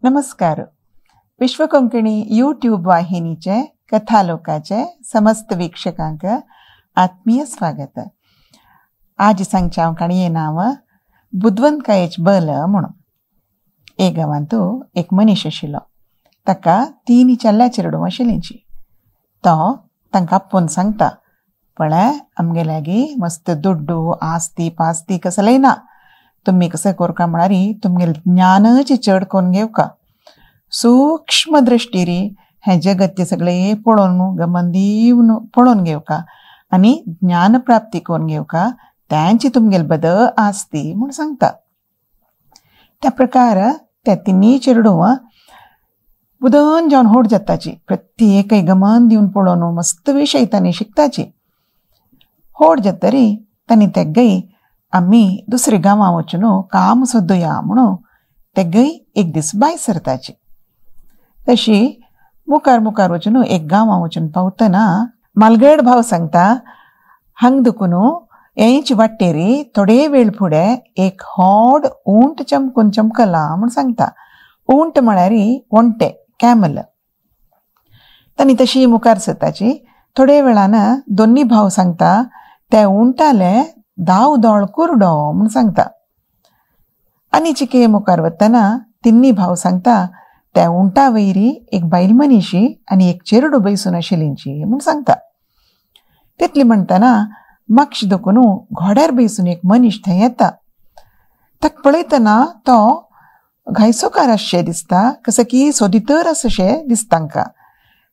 नमस्कार. विश्वकोंकणी यूट्यूब वाहिनीचे कथालोकाचे समस्त वीक्षकांक आत्मीय स्वागत. आज सांगचे हांव काणये नांव बुदवंतकायेचें बल म्हणून. एक गांवांतू एक मनीस आशिल्लो. ताका तीन चेडल्या चेडूं आशिल्लींची. तो तांकां आपोवन सांगता, पळय आमगे लागीं मस्त दुड्डू आस्ती पास्ती कसलें ना. तुमी कसं कोरका म्हळ्यार तुमगेलें ज्ञानच चड कोन्न घेवका. सूक्ष्म दृष्टीरी हें जगत सगळें पळोवन गमन दिवन पळोवन घेवका आनी ज्ञान प्राप्ती करून घेवका. त्यांची तुमगेले बद आसती म्हूण सांगता. त्या प्रकार त्या तिन्ही चेडूं बुदन जावन होड जाताची. प्रत्येकय गमन दिवन पळोवन मस्त विशय तांणी शिकताची. होड जातरी तांणी तेगय आमी दुसरे गांवां वचून काम सोदुया म्हणून तेगय एक दीस भायर सरताची. तशी मुखार मुखार वचून एक गांवां वचून पावतना मालगड भाव सांगता, हांग दुखून हेंच वाटेरी थोडे वेळ फुडें एक होड उंट चमकून चमकला म्हूण सांगता. उंट म्हळ्यार ओंटे, कॅमल. तांणी तशी मुखार सरताची. थोडे वेळान दोन्ही भाव सांगता ते उंटाले दाव दोळ कुरडो म्हूण सांगता. आनी चिके मुखार वतना तिन्ही भाव सांगता त्या उंटा वयरी एक बायल मनीशी आनी एक चेरडो बैसून आशिल्लींची म्हूण सांगता. तितली म्हणटना मागशी दुखून घोड्यार बैसून एक मनीस थंय येता. ताका पळयतना तो घायसोकार आसशें दिसता, कसं की सोदितर आसशें दिसता तांकां.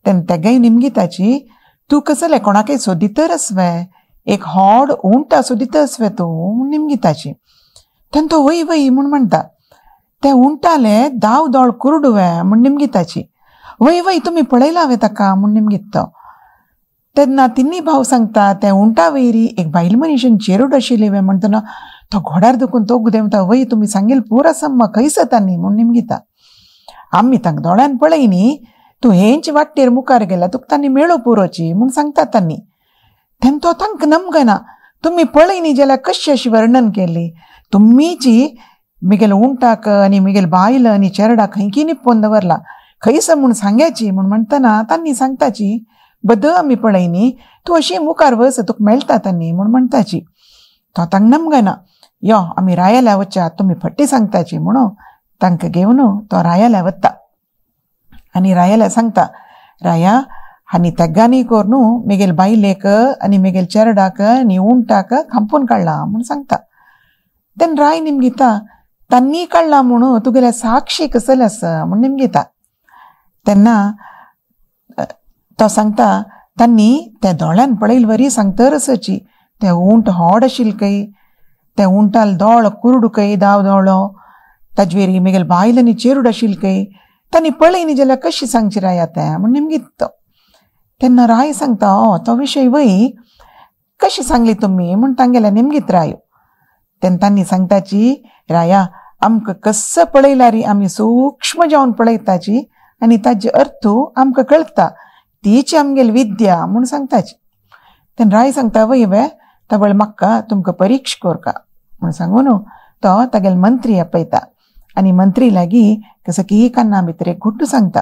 तेन्ना तेगेय निमगिताची, तूं कसलें कोणाकय सोदितर आसवे, एक होड उंट सोदित आसवे तूं म्हूण निमगिताची. तेन्ना तो वय वय म्हूण म्हणटा. ते उंटाले दाव दोळ कुरडुवे म्हूण निमगिताची. वय वय तुमी पळयला वे ताका म्हूण निमगीत तो. तेन्ना तिन्ही भाव सांगता ते उंटा वयरी एक बायल मनीशन चेरूड आशिल्ली वे म्हणटना तो घोड्यार दुखून तो गुदेवता, वय तुमी सांगेल पुरा सम्मा खंयसर तांणी म्हूण निमगिता. आमी तांकां दोळ्यान पळय न्ही, तूं हेंच वाटेर मुखार गेला तुका तांणी मेळो पुरोची म्हूण सांगता तांणी. तेन्ना तो तांकां नमगना, तुमी पळय न्ही जाल्यार कशी अशी वर्णन केली तुमीची मिगेल उंटाक आनी मिगेल बायल आनी चेरडाक खंयकी निपोवन दवरला खंयसर म्हूण सांग्याची म्हूण म्हणटना तांणी सांगताची, बद आमी पळय न्ही, तूं अशी मुखार वच तुका मेळटा तांणी म्हूण म्हणटाची. तो तांकां नमगना, यो आमी रायाल्या वच्या तुमी फट्टी सांगताची म्हणून तांकां घेवन तो रायाल्या वता. आनी रायाल्या सांगता, राया आनी तेग्गांनी करून मेगेल बायलेक आनी मेगेल चेरडाक आनी उंटाक खांपून काडला म्हूण सांगता. तेन्ना राय निमगिता, तांणी काडला म्हणून तुगेल्या साक्षी कसले आसा म्हूण निमगिता. तेन्ना तो सांगता तांणी त्या दोळ्यान पळयल वरी सांगतर आसची, ते उंट होड आशिल्ले खंय, ते उंटाल दोळ कुरडू खंय दाव दोळो, ताजेर मेगेल बायल आनी चेरूड आशिल्ले खंय, तांणी पळय न्ही जाल्यार कशी सांगची राया तें म्हूण निमगीत तो. तेन्ना राय सांगता, ओ तो विशय वय कशी सांगली तुमी म्हूण तांगेल्या निमगीत रायो. तेन्ना तांणी सांगताची, राया आमकां कसं पळयल्यार आमी सूक्ष्म जावन पळयताची आनी ताजे अर्थ आमकां कळटा, तीच आमगेली विद्या म्हूण सांगताची. तेन्ना राय सांगता, वय वे तवळ म्हाका तुमकां परीक्षा कोरका म्हूण सांगून तो तागेलो मंत्री आपयता आनी मंत्री लागीं कसं की कान्ना भितर एक गुड्डू सांगता.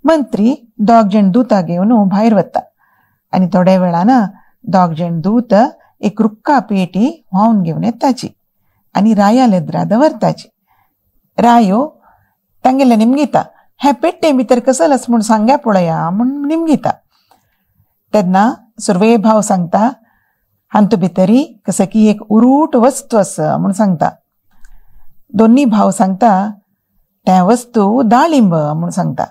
मंत्री दोग जण दूता घेवन भायर वता आनी थोड्या वेळान दोग जण दूत एक रुक्का पेटी व्हांवन घेवन येताची आनी रायाले एदरा दवरताची. रायो तांगेले निमगिता, हे पेट्टे भितर कसल आसा म्हूण सांग्या पळया म्हूण निमगिता. तेन्ना सुर्वे भाव सांगता, हातूंत भितरी कसं की एक उरूट वस्तू आसा म्हूण सांगता. दोन्ही भाव सांगता तें वस्तू दाळिंब म्हूण सांगता.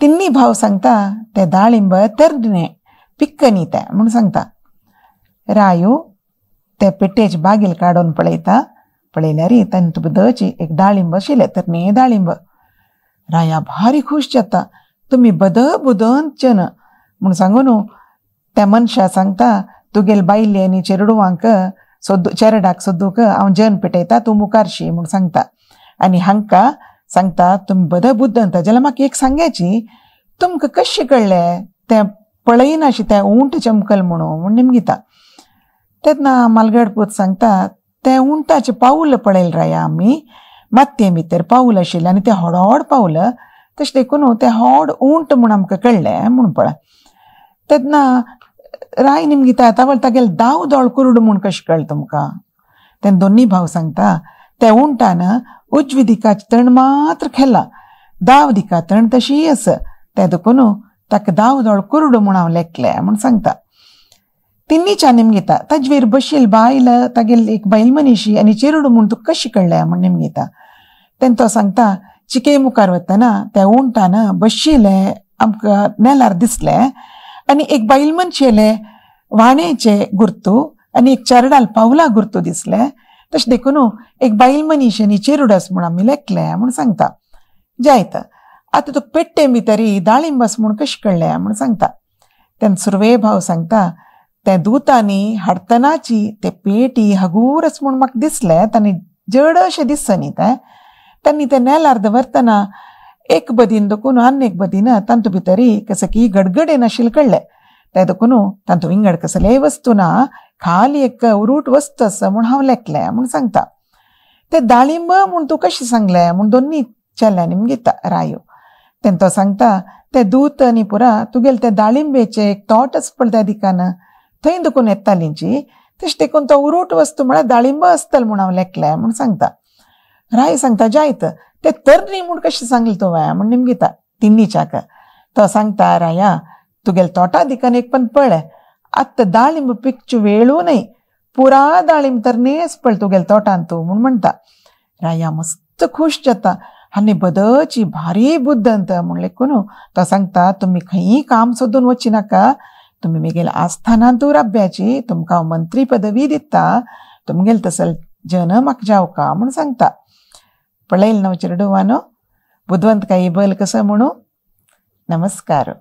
तिन्ही भाव सांगता तें दाळिंब तरणे पिक्कनी तें म्हूण सांगता. रायो ते पेटेच बागेल काडून पळयता. पळयल्यार तांतूं बदची एक दाळिंब आशिल्लें, तरणे दाळिंब. राया भारी खूश जाता, तुमी बद बुदन चन म्हूण सांगून त्या मनशा सांगता, तुगेल बायले आनी चेरडुवांक सोदू चेरडाक सोदूंक हांव जन पेटयता, तूं मुखारशी म्हूण सांगता. आनी हांकां सांगता तुमी बद बुद्दंत जाल्यार म्हाका एक सांग्याची, तुमकां कशें कळ्ळें तें पळयनाशी तें उंट चमकल म्हणून म्हूण निमगिता. तेन्ना मालगड पूत सांगता तें उंटाचें पावल पळयलें राया आमी, मातये भितर पावल आशिल्लें आनी तें होडोड पावल तशें देखून तें होड उंट म्हूण आमकां कळ्ळें म्हूण पळय. तेन्ना राय निमगिता आतां वळ तागेले दाव दोळ कुरडू म्हूण कशें कळ्ळें तुमकां. तेन्ना दोनी भाव सांगता त्या उंटान उजवी दिकाचें तण मात्र खेलां, दाव दिका तण तशी आसा, तें देखून ताका दाव दोळ कुरडू म्हूण हांव लेखलें म्हूण सांगता. तिन्नीच्या निमगिता ताजवेर बशील बायल तागेली एक बायल मनीशी आनी चेरडू म्हूण तुका कशी कळ्ळें म्हूण निमगिता. तेन्ना तो सांगता चिके मुखार वतना त्या उंटान बशिल्लें आमकां नेलार दिसलें आनी एक बायल मनशेले वाणेचे गुर्तू आनी एक चेरडाल पावला गुर्तू दिसलें, तशें देखून एक बायल मनीश आनी चेरडू आसा म्हूण आमी लेखलें म्हूण सांगता. जायत आतां तुका पेट्टे भितरी दाळिंब आसा म्हूण कशें कळ्ळें म्हूण सांगता. तेन्ना सुरवे भाव सांगता त्या दुतांनी हाडटनाची ते पेटी हगूर आसा म्हूण म्हाका दिसलें, तांणी जड अशें दिसता न्ही तें, तांणी तें नेलार दवरतना एक बदीन देखून आनी एक बदीन तांतू भितरी कसं की गडगडे नाशिल्लें कळ्ळें, तें देखून तांतू विंगड कसलेय वस्तू ना, खाली एक उरूट वस्तू आसा म्हूण हांव लेखलें म्हूण सांगता. ते दाळिंब म्हूण तूं कशें सांगलें म्हूण दोनी चेल्यांनी निमगिता रायो. तेन्ना तो सांगता ते दूत आनी पुरा तुगेले ते दाळिंबेचें एक तोट आसा पळय त्या दिकान थंय देखून येतालींची, तशें देखून तो उरूट वस्तू म्हळ्यार दाळिंब आसतलें म्हूण हांव लेखलें म्हूण सांगता. राय सांगता जायत ते तरणी म्हूण कशें सांगलें तुवें म्हूण निमगिता तिन्नीच्याक. तो सांगता राया तुगेले तोटा दिकान एक पण पळय आतां दाळिंब पिकचे वेळू न्हय, पुरा दाळिंब तरणे पळय तुगेले तोटान तूं म्हूण म्हणटा. राया मस्त खूश जाता आनी बदची भारी बुद्दंत म्हूण लेखून तो सांगता तुमी खंयी काम सोदून वची नाका, तुमी मेगेल्या आस्थानांतू राब्याची, तुमकां हांव मंत्री पदवी दिता, तुमगेले तसल जन म्हाका जावका म्हूण सांगता. पळयल न्हू चेरडुवानो बुदवंत काय बल कसो म्हणू. नमस्कार.